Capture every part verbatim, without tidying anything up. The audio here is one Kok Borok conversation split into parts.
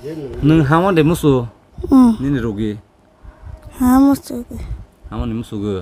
Nwng hamo de musu? Hmm. Nini rogi? Ha musu. Hamo ni musugo.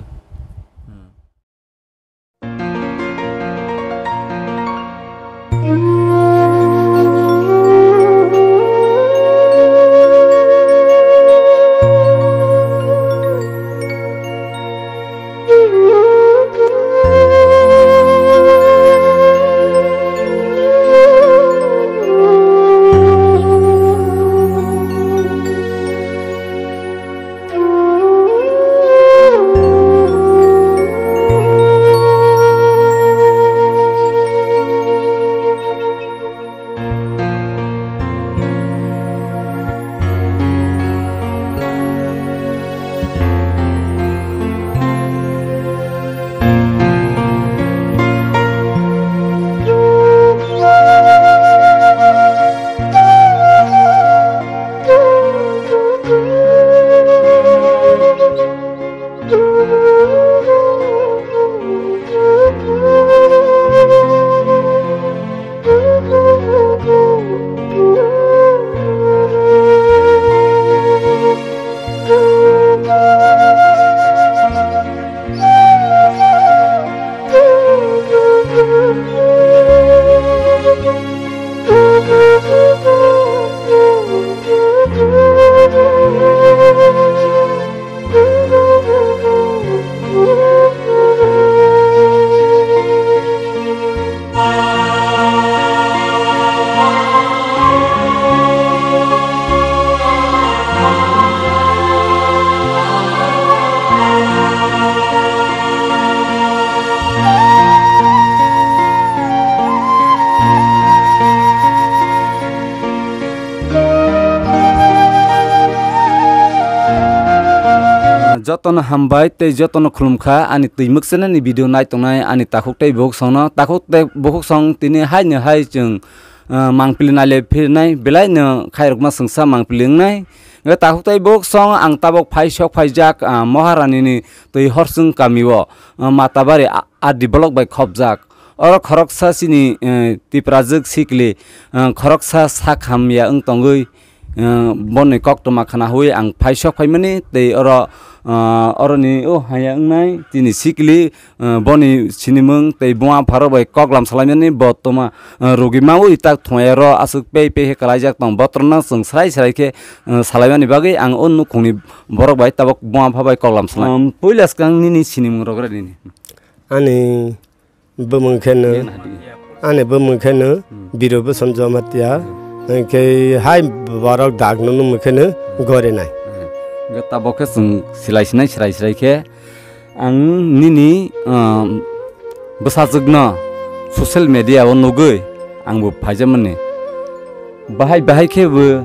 Jotono hambai tei jotono khulumkha ani twi mwkchenani video nai tongnai ani takhuk tei bukhuk songno. Takhuk tei bukhuk song tini haino hai chwng, ah, mangpili naile phirinai belai no khairokma swngsa mangpili wngnai. Hwnkhe takhuk tei bukhuk song ang tabuk phai sok phaijak, ah, Maharani ni twi Horsung kami o, ah, Matabari a-, R D block bai khopjak. Oro khoroksa chini, eh, Tiprajwk sikli, eh, khoroksa sak hamya wng tongwi, eh, boni koktwma khna hwi ang phai sok phaimani tei oro, eh, oroni o haya wngnai chini sikli, eh, boni sinimung tei buma pharo bai koklam salaimani bo toma, eh, rogi mawi tak thwngya ro aswk pei pei khe kwlaijak tong botrokno chwng srai srai khe, eh, salaimani bagwi ang o nukhungni borok bai tabuk buma pha bai koklam salai. Um, puila swkang nini sinimung rok re nini. Ani bumung khe no, ani bumung khe no Biro Bwson Jamatia, hwnkhe hai borok dak no nung khe no gore nai. Hwnkhe tabuk khe chwng silai sinai, silai silai khe ang nini, um, bwsajwk no social media o nugwi ang bo phaijak mani. Bahai bahai khe bo,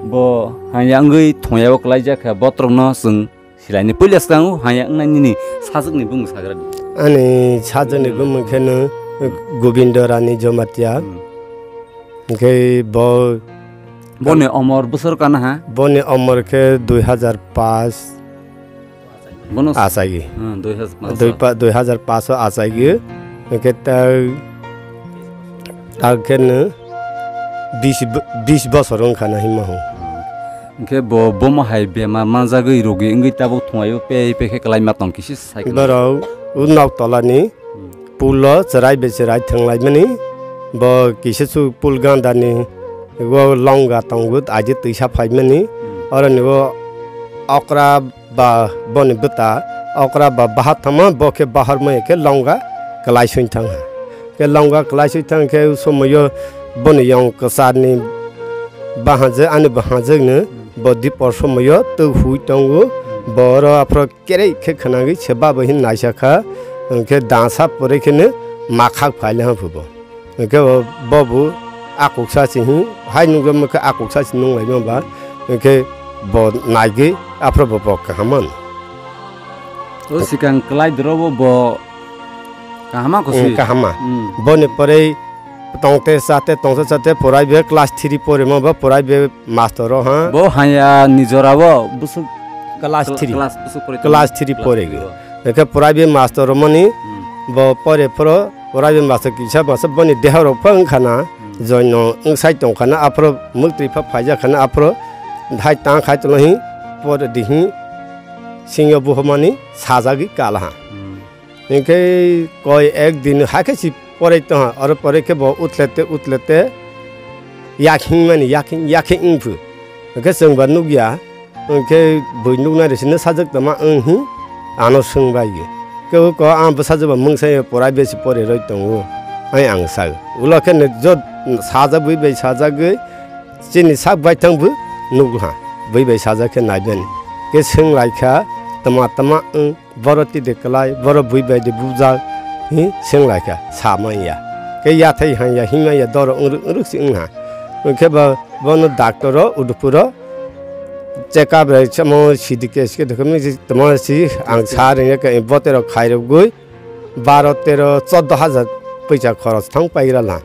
bo hanya wngwi thwngya o kwlaijak kha botrok no chwng Silaini puila swkango haya wngnai nini sajwkni bumung sagra di. Ani sajwkni bumung khe no Gobindo Rani Jamatia. Hmm. Hwnkhe bo boni omor bwsor kana ha? Boni omor khe dui hajar paanch. Bono s-, achai. Hmm, dui hajar paanch. Dui pa-, dui hajar paanch o achai. Hwnkhe ta, ta khe no bis bo-, bis bosor wngkha na hinma hwn. Hwnkhe bo bomo hai bemar manjagwi rogi wngwi tabuk thwngwi pei pei khe kwlaima tong kisi cycle. Borok o nok tolani pulo chwrai be chwrai thwnglaimani, bo kisa su pul gandani o longa tongo aji twisa phaimani, oroni o okra ba boni bwta okra ba bahat thangma, bo khe bahar maya khe longa kwlai swi thangha. Khe longa kwlai swi thang khe o somoyo boni yong kwcharni bahajwk, ani bahajwkno bo dipor somoyo twi hui tongo. Bo oro aphro kerei khe khwnagwi se babo hin naisa kha, hwnkhe dasa pore kheno makhak phaile ha phubo. Hwnkhe bo, bo bo akuksa se hin hai nukjakma khe akuksa se nunglaima ba, hwnkhe bo naigwi aphro bo, bo kaham mano. O sikang kwlai doro bo, bo kahama kusi. Hmm, kahama. Hmm. Boni pore tongte sate tongte sate porai be class three pore ma ba porai be master o ha. Bo haya nijora bo busuk class cl-, three. Class busuk pore class three class pore three go. O. Eke porai be master o mani, hmm, bo pore phoro porai be master kisa master boni deha rok phang khana. Hmm. Joino wngsai tongkhana aphro mwktwi pha phaijakhana aphro hai tang khai tonglahi pore dihi singyo buhumani sajagwi kalaha. Hmm. Hinkhe koi ek din hakhe si porai tongha, oro porai khe bo utlete utlete yak hingmani yak hing yak hing wngphu. Hinkhe chwngba nukya. Hwnkhe bui nuknai rwsino sajwk tongma wng hi ano swngbai. Kebo ko ang bwsajwkba mungsa ya pura besi pore roi tongo. Ai ang sak. Ulo khe jot sajak bui bai sajagwi chini sak baithang bo nukha. Bui bai sajak khe naibani. Khe swnglaikha tama tama wng boro tide kwlai boro bui bai de bujak hi swnglaikha samanya. Khe yathai hanya himaya doro wng rwk wng rwk si wngha. Hwnkhe bo bono doctor o udupuro check up rok samo C D K S khe dokhomni tamo si ang sa rwngya khe bote rok khairogwi baro tero choddo hajar poisa khoros thang paigra la.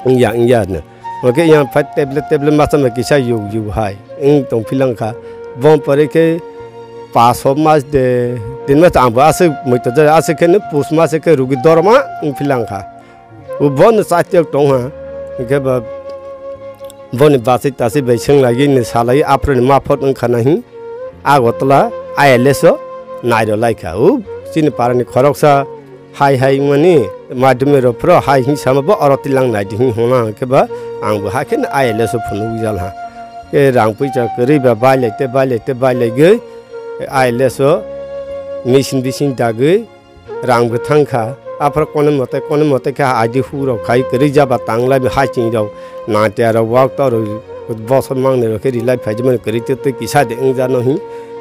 Wngya wngya no. Oke yang phai tablet tablet masa ma kisa yug yug hai. Wng tong philang kha. Bom pore khe paso mas de din mas ang bo aswk muitu jai aswk khe no pus mas khe rugi dorma wng philang kha. Bo bono chaitiyok tongha, hinkhe ba boni bachai tachai bai swnglaiwi ni salai aphro ni maphot wngkha na hi Agartala I L S o nairo laikha. O chini parani khoroksa hai hai wngmani madhyamik rok phro hai hi sama bo oro tilang naidi hi hwnna hinkhe ba ang bo hakhe I L S o phunuk jalha. Khe rang puisa kwrwi ba bailai te bailai te bailaigwi I L S o machine bising dagwi rang bo thang kha. Aphro kone mote kone mote khe I D hu rok khai kwrwi jaba tanglai hai ching rok natia rok wak to rok bosor mangnai rok khe rilai phaijimani kwrwi twi twi kisa de wngja no hi.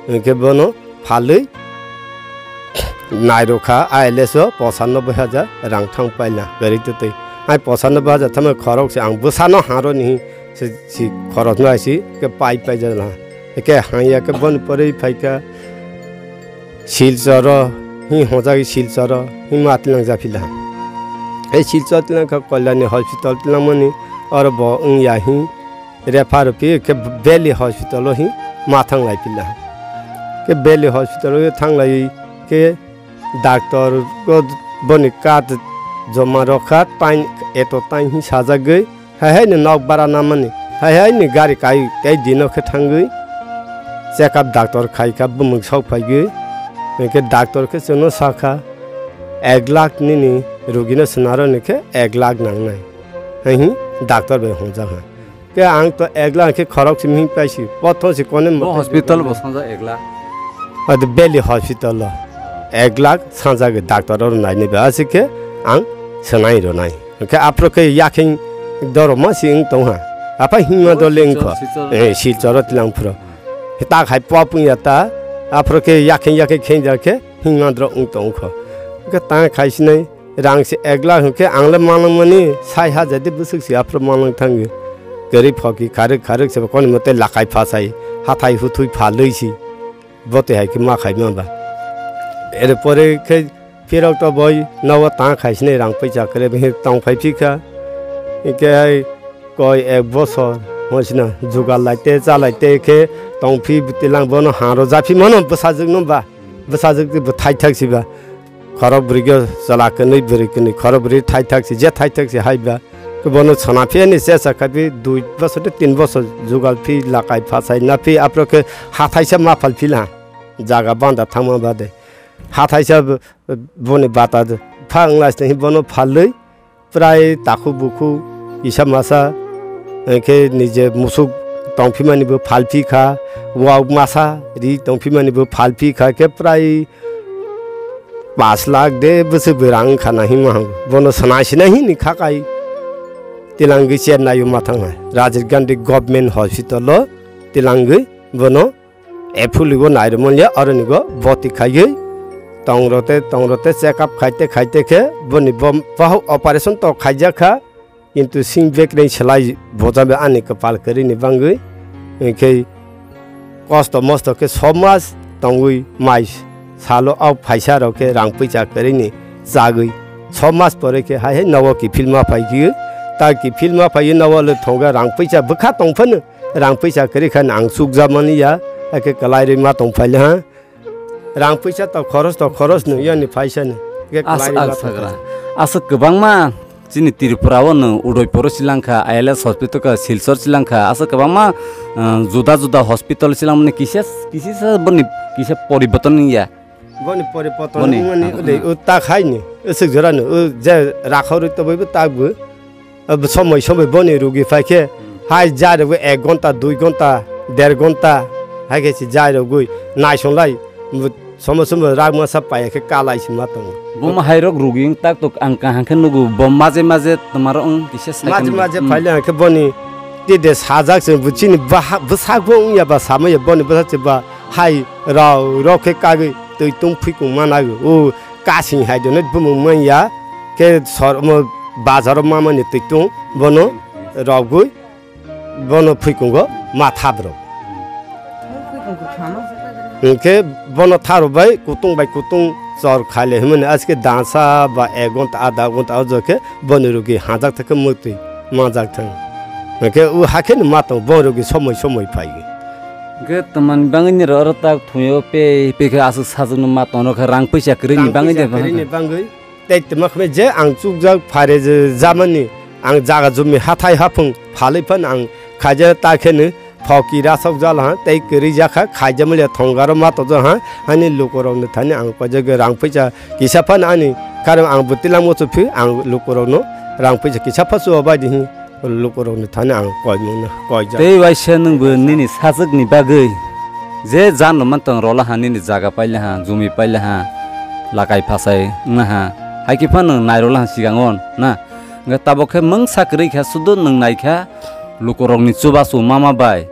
Hwnkhe bono phalwi nai rok kha I L S o pochannobboi hajar rang thang paila kwrwi twi twi. Hai pochannobboi hajar thangma khorok se ang bwsano haro ni hi se si khorok no hai si khe pai pai jala. Khe hangya khe boni pore phaikha. Silchoro hi hojak Silchoro hi ma tilang japhila. Ei Silchor tilang kha Kalyani hospital tilangmani oro bo wngya hi refer phi khe Valley hospital o hi ma thanglai phila. Khe Valley hospital o thanglai khe doctor go boni card joma rokha tain eto tain hi sajagwi. Hai hai ni nok bara namani, hai hai ni gari kai tei dino khe thangwi check up doctor khai kha bumung sok phaigwi, hwnkhe doctor khe chwngno sakha, "Ek lakh nini rugino swnaro ni khe ek lakh nangnai," hai hi doctor bai hwnjakha. Khe ang to ek lakh khe khorok simi hing paisi, pothon si kone Bo mote hospital bo sanja ek lakh. Ade Valley hospital o ek lakh sanjagwi doctor oro naini ba, aswk khe ang swnai rwnai. Hwnkhe aphro khe yakheng doroma si wng tongha. Aphai hingma Oh, dole wngkho. Silchar, Silchar. Eh, Silcharo tilang phro. Ta khai pop wngya ta. Aphro khe yakheng yakheng khenja khe hingma dro wng tongkho. Hwnkhe ta khai sinai rang se ek lakh hwnkhe ang le manang mani sai hajar de bwswk si aphro manang thango. Kwrwi phoki kharwk kharwk se koni mote lakai phasai. Hathai huthui phalwi si. Bo twi hai khe ma khai ma ba. Ere pore khe phirok to boi nogo tang khai sinai rang puisa kwrwi bini tong phai phi kha. Hinkhe hai koi ek bosor mo sina jugal lai te cha lai te khe tong phi tilang bono ha ro ja phi mano bwsajwk no ba. Bwsajwk bo thai thak si ba. Khorok bwrwi khe chwla kwnwi bwrwi kwnwi khorok bwrwi thai thak si je thai thak si hai ba. Khe bono chwna phi ani chesa kha phi dui bosor tei tin bosor jugal phi lakai phasai na phi aphro khe hathaisa ma phal phi la jaga banda thangma bade. Hathaisa b-, boni bata pha wngla sini bono phalwi prai takhuk bukhuk kisa masa, hwnkhe nije musuk tongphimani bo phalphi kha, wak masa ri tongphimani bo phalphi kha, khe prai pash lakh de bwswk bwrang wngkha na himma hwngo. Bono swnai sinai hini kha kai tilangwi Chennai o ma thangha Rajiv Gandhi Government Hospital o tilangwi bono Ephuli go nairwmani ya, aroni go boti khaiwi tongrote, tongrote check up khaite, khaite khe boni bo-, bohok operation to khaijak kha, kintu sing bekreng selai bojabe ani kwpal kwrwini bangwi, hinkhe kosto mosto khe sob mas tongwi mai salo au phaisa rok khe rang puisa kwrwini chagwi sob mas pore khe hai hai nogo kiphilma phaikhe, ta kiphilma phaiwi nogo le thongkhe rang puisa bwkha tongphano. Rang puisa kwrwi kha ang chukjakmani ya, hakhe kwlai rwi ma tong phaile ha. Rang puisa to khoros to khoros no yani phaisa no. Hakhe as-, kwlai rwi ma as-, tong sagra. Phaisa. Aswk kwbangma Chini Tripura o nwng Udaipur o silang kha, I L S hospital kha, Silchar silang kha, aswk kwbangma, ah, juda juda hospital silang mani kisa, kisa sa boni kisa poriborton wngya. Boni poriborton Boni. wngmani Ah, ulei ah. o tak hai ni, o swk jora ni, o je rakhorwi toboi bo tak bo. Abo somoi somoi boni rugi phai khe, Hmm. hai jai rwgwi ek gonta, dui gonta, der gonta, hai khe se jai rwgwi naisonglai, bo somoi somoi rak masa paiya khe kalai se ma tongo. Bo ma hai rok rugi wng tak tok ang kaham khe nugo, bo maje maje twma rok wng kisa sai Maje khe maje Hmm. phaile ang khe boni tide sajak se bo chini baha-, bwsak bo wngya ba samaya boni bwsak se ba hai rao rok khe kagwi twi tung phikung ma nai o. Kasing hai done bumung manya khe sor-, omo bazaro mamani twitung bono rogwi bono phuikungo ma thabrok. Hwnkhe bono tharobai kutung bai kutung chor khaile hwnmani aske dansa ba ek gonta adha gonta o jokhe boni rugi hajak thakhe mwtwi manjak thang. Hwnkhe o hakheno ma tong bo rugi somoi somoi phai. Hwnkhe twmani bangwi nini oro tak thumio pe pe khe aswk sajwkno ma tongno khe rang puisa kwrwini Rang bangwi puisa de kwrwini bangwi. Tei tongma khe je ang chukjak phare je jamani ang jaga jumi hathai haphung phalwi phano ang khaijak ta kheno phoki rasok jala ha tei kwrwi jakha khaijak manya thongaro ma tojak ha ani lukurokni thani ang koijak rang puisa kisa phano ani karon ang bwtwi langmo chuphi ang lukurokno rang puisa kisa pha chubabaidi hi. Lukurokni thani ang koimungno koijak. Tei waisa nwngbo nini sajwkni bagwi je jan rwmantong rwlaha nini jaga pailaha, jumi pailaha, lakai phasai wngnaha, haikhe phano nwng nairwlaha sigango na. Hwnkhe tabok khe mungsa kwrwi kha sudo nwng naikha lukurokni chubachu mama bai.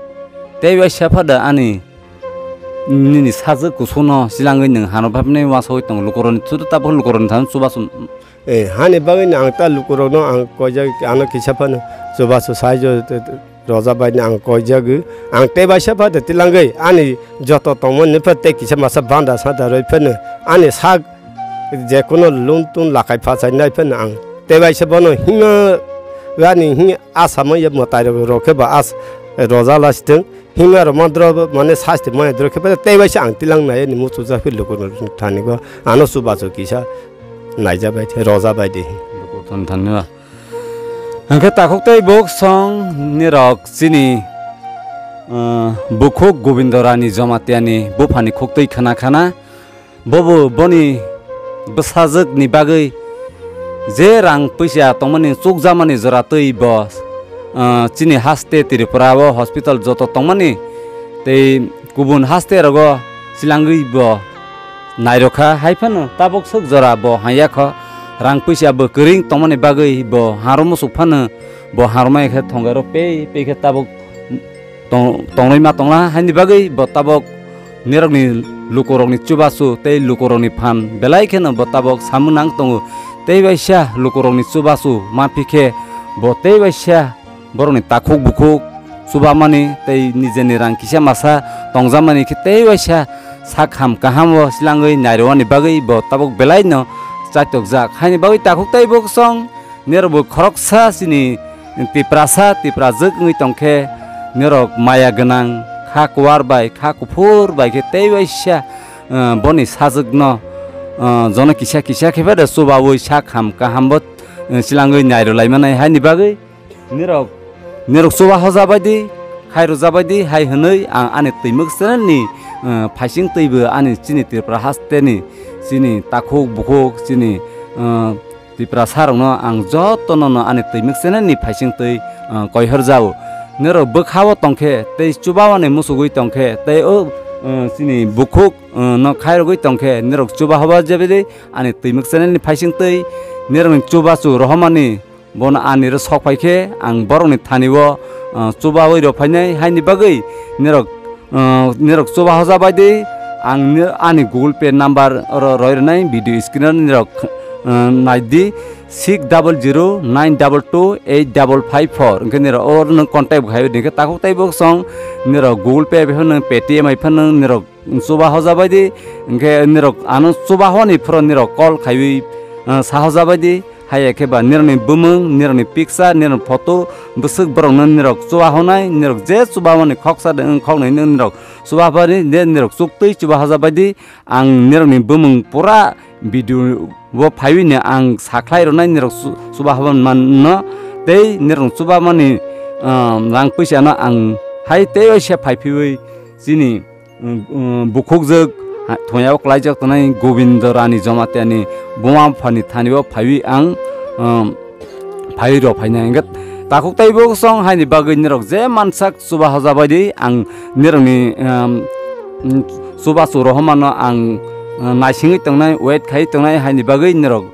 Tei waisa phada ani nini sajwk kusuno silangwi nwng hano phapnai uansugwi tongo lukurokni sudo tabok lukurokni thani chubachu Eh, hani bagwino ang ta lukurokno ang koijak, ano kisa phano chubachu saijo, te, te, roja baino ang koijagwi. Ang tei baisa phano tilangwi ani joto tongmani phano tei kisa masa banda santa rwi phano ani sak jekuno lungtung lakai phachainai phano ang tei baisa bono hima ani hi asama ya mwtai rok, rok khe ba as roja lasitwng. Himya rok mandro mane sasti mane dro khe tei bai se ang tilang nai ni muchujak phi luku thani go ano chubachu kisa naijak bai the rojak bai de. Luku thon thani ba. Hwnkhe takhuk tei buk song nirok chini, uh, bukhuk Gobindo Rani Jamatia ni buphani khuktwi khana khana. Bobo boni bwsajwkni bagwi je rang puisa tongmani chukjakmani jora twi bo, ah, chini haste Tripura o hospital joto tongmani tei kubun haste rogo chilangwi bo nairokha, hai phano tabuk swk jora bo haiya kho, rang puisa bo kwrwng tongmani bagwi bo harw muchuk phano bo harwmai khe thongwi rw pei pei khe tabuk tong-, tongnai ma tongla, haini bagwi bo tabok nirokni lukurokni chubachu tei lukurokni phan belai kheno bo tabok samung nang tongo. Tei waisa lukurokni chubachu ma phi khe bo tei waisa borokni takhuk bukhuk chubamani tei nijeni rang kisa masa tongjakmani khe tei waisa sak ham kaham o silangwi nairwani bagwi bo tabok belai no chaitokjak. Haini bagwi takhuk tei bwsong Nirok bo khoroksa chini Tiprasa, Tiprajwk wngwi tongkhe, nirok maya gwnang, kha kuar bai, kha kuphur bai khe tei waisa, eh, boni sajwkno, eh, jono kisa kisa khe phano chubaui sak ham kahambo, eh, chilangwi nairwlaimanai. Haini bagwi nirok, nirok chuba hojabaidi, khairokjabaidi hai hwnwi ang ani twimwk channel ni, eh, phaising twibo ani chini Tripura hasteni chini takhuk bukhuk chini, eh, Tiprasa rokno ang jotono no ani twimwk channel ni phaising twi, ah, koihor jao. Norok bwkha o tongkhe tei chuba o ni muchugwi tongkhe tei o, ah, chini bukhuk, ah, no khairogwi tongkhe norok chuba hoba jebedi ani twimwk channel ni phaising twi norok ni chubachu rohormani bono ani ro sok phaikhe ang borok ni thani o, ah, chubaui rw phainai haini bagwi norok Ah, nirok chuba hoja bai di, ang ni, ani Google Pay number oro roi rwnai video screen o nirok, ah, nai di, six double zero nine double two eight double five four. Hwnkhe nirok oro nwng contact bo khai di, hwnkhe takhuk tei bwsong nirok Google Pay bai phano, Paytm bai phano nirok chuba hoja bai di, hwnkhe nirok ano chuba honi phoro nirok call khaiwi, ah, sa hoja bai di. Haiya khe ba nirokni bumung, nirokni picture, nirokni photo, bwswk borokno nirok chuba honai, nirok je chuba mani khoksa de wng khoknai nirok chuba bari de nirok chuktwi chuba hoja bai di. Ang nirokni bumung pura video o phaiwi ni ang sakhlai rwnai nirok chu-, chuba hoban manno tei nirok chuba mani, um, rang puisa no ang hai tei se phai phiwi chini um, um, bukhukjwk, ha, thwngya o klaijak tongnai Gobindo Rani Jamatia ni buma bupha ni thani o phaiwi ang, um, phaiwi rw phainai. Hwnkhe takhuk tei bwswk song haini bagwi nirok je mansak chuba hoja bai di ang nirok ni, um, um, chuba chu rohorma no ang, uh, naisingwi tongnai, wait khai tongnai haini bagwi nirok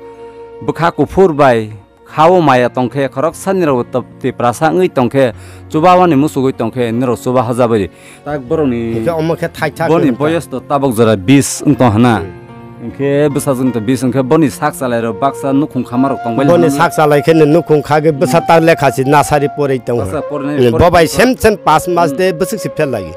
bwkha kuphur bai Kha o maya tong khe, khoroksa nirok bo Tiprasa wngwi tong khe, chubamani muchugwi tong khe, nirok chuba hoja bai. Tak borokni Hwnkhe omo khe thaithak boni wngkha. Boyos to tabok jora bis wng tong hana. Hmm. Hwnkhe bwsajwk to bis wng khe boni sak chalai rok baksa nukhung khama rok tong bai Boni hana. Sak chalai khe no nukhung kha khe bwsa Hmm. ta lekha si nasari porwi tong Bwsa hana. Pornai Hmm, pornai bobai bwsa. Sem sem pas mas Hmm. De bwswk si fail lagi.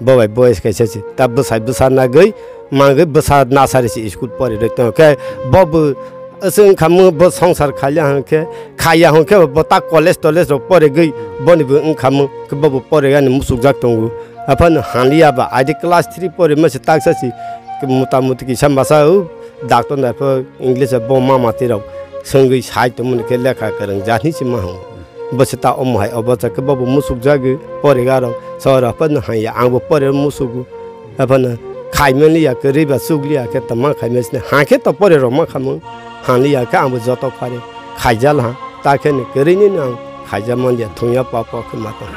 Bobai boyos kaisa si ta bwsai bwsa nagwi mangwi bwsa nasari si school pori rwi tong khe bo bo Aswk wngkha mung bo songsar khailiya hwnkhe, khaiya hwnkhe bo ta college toles rok poregwi boni bo wngkha mung khe bo bo poregani muchukjak tongo. Aphano hanliya ba aidi class three porima se taksa si motamuti kisa masa o doctor naipho English bo mama tirok swngwi sai tongmani khe lekha kwrwng jani se ma hwngo. Bo se ta omo hai obo cha khe bo bo muchukjagwi porega rok sor aphano haiya ang bo pore muchugo. Aphano khaimani ya kwrwi ba chukliya khe tongma khaimani sini ha khe to pore rok ma khamung. Hanliya khe ang bo joto phari khaijal ha, ta khe ni kwrwini no ang khaijak manliya, thungya pok pok khe ma tong.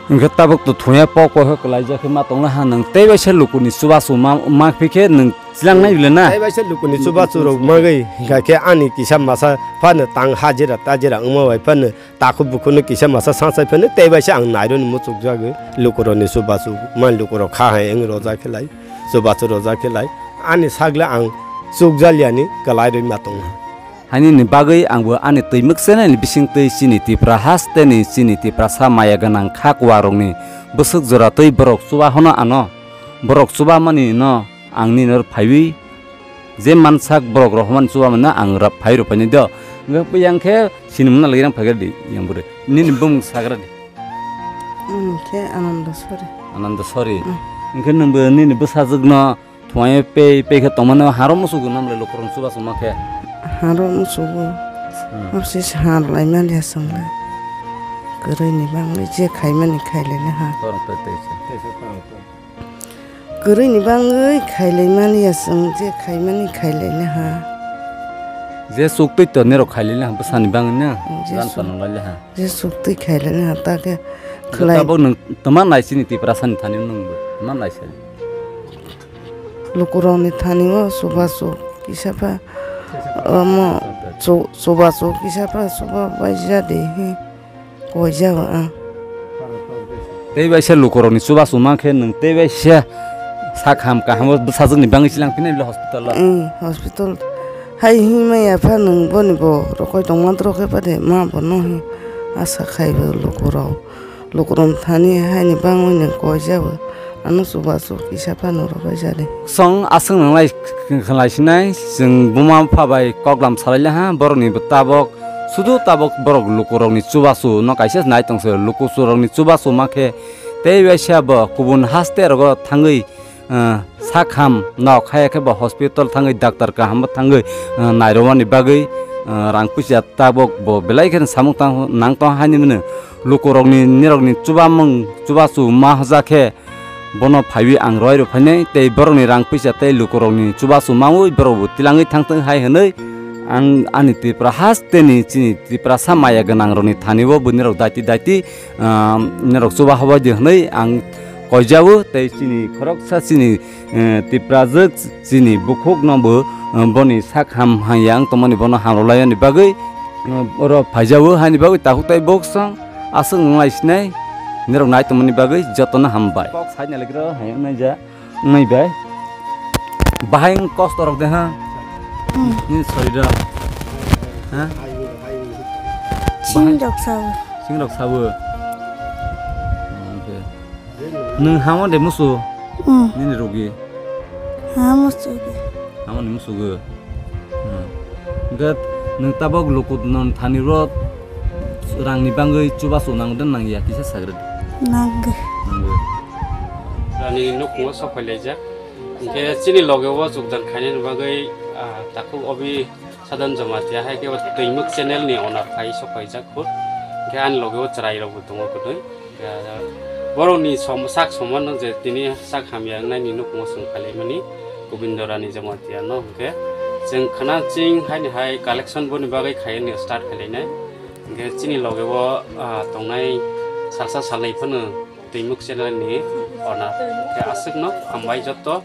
Hwnkhe tabuk to thungya pok pok khe kwlaijak khe ma tongla ha, nwng tei bai se lukuni chubachu ma, ma phi khe nwng chilangnai le na? Tei bai se lukuni chubachu rok magwi hwnkha khe ani kisa masa phano tang hajira tajira wngma bai phano takhuk bukhukno kisa masa sangsai phano tei bai se ang naironi muchukjagwi lukurokni chubachu man lukurok kha hai wng rojak khe lai. Chubachu rojak khe lai ani sakle ang chukjaliani kwlai rwi ma tongo. Haini ni bagwi ang bo ani twi mwksenani bisingtwi chini Tipra hasteni chini Tiprasa maya gwnang kha kuwarokni bwswk jora twi borok chuba hono ano. Borok chuba mani no ang nini oro phaiwi je mansak borok rok homan chuba mano ang rap phai rw paini do. Hwnkhe yang khe sinimna lagi rang phaigra di yang bwrwi. Nini bumung sagra di. Ang khe Ananda Sori. Ananda Sori. Mm. Hwnkhe nwng bo nini bwsajwkno Thuaio pei pei khe tongmani haro musugo namle lukurok chuba chuma khe. Haro musugo. Hmm. Absi se har laimani aswk le. Kwrwini bangwi je khaimani khailaina ha. Torong tei tei se. Kwrwini bangwi khailaimani aswk je khaimani khailaina ha. Je suktwi to nirok khailaina ha bwsani bangwi na. Je Jan suk-, panung laila ha. Je suktwi khailaina ha ta khe khlai. Tabok nwng tma naisini Tiprasani thani nwng bo. Tma naisini. Lukurokni thani o chubachu kisa pha, omo chu-, chubachu kisa pha chuba bai ja de he koi ja o ang. Tei bai se lukurokni chubachu ma khe nwng tei bai se sak ham kaham o bwsajwkni bangwi se lang phina le hospital o. Em, hospital. Hai himai ya pha nwng boni bo rokoi tongma rok khe pha de ma bono he asa khai bo lukurok. Lukurok thani haini bangwi ni koi jabo. Ano chubachu kisa phano rwbai jani. Song aswk nanglai khlai sinai, chwng buma bupha bai koklam salai laha, borokni bo tabok, sudu tabok borok lukurokni chubachu no kaisa nai tongse, lukurokni chubachu ma khe tei waisa bo kubun haste rogo thangwi, ah, sak ham nok haya khe bo hospital thangwi, doctor kaham bo thangwi, ah, nairwmani bagwi, ah, rang puisa tabok bo belai kheno samung tang, nang tong haini mwnwi. Lukurokni, nirokni chubamung, chubachu ma hoja khe bono phaiwi ang rwai rw phainai, tei borokni rang puisa tei lukurokni chubachu maui borok bo tilangwi thangthwng hai hwnwi ang ani Tripura hasteni chini Tiprasa maya gwnangrokni thani o bo nirok daiti daiti, ah, nirok chuba hobai di hwnwi ang koijao tei chini khoroksa chini, eh, Tiprajwk chini bukhukno bo, eh, boni sak ham hanya wng tongmani bono hamrw laiyani bagwi, eh, oro phaijao haini bagwi takhuk tai bok song aswk wnglai sinai nirok nai tongmani bagwi jotono hambai. Kok sai nai lagiro hai wngnai ja wngnai bai. Bahai wng kosto rok de ha? Hmm. Nini sori rok? Ha? Sing rok sao. Sing rok sao? Nwng hamo de musu? Hmm. Nini rogi? Ha musu ge. Hamo ni musu ge. Hmm. Hwnkhe Nwng tabok Lukudnon thani ro rangni bangwi chubachu nang den nang ya kisa sagre. Nang. Ani nukhungo sok phailaijak. Hingke chini loge o jogdan khainani bagwi, ah, takhuk obi Sadan Jamatia hai khe o Twimuk channel ni owner khai sok phaijak khud. Hingke ani loge o chwrai rok bo tongo kwtwi. Borokni som-, sak somono je tini sak hamya wngnai ni nukhungo chwng khailaimani Gobindo Rani Jamatia no hwnkhe chwng khna ching haini hai collection boni bagwi khaini start khailainai. Hwnkhe chini loge o, ah, tongnai salsa salnwi phano Twimuk channel ni owner. Hwnkhe aswkno hambai jotto.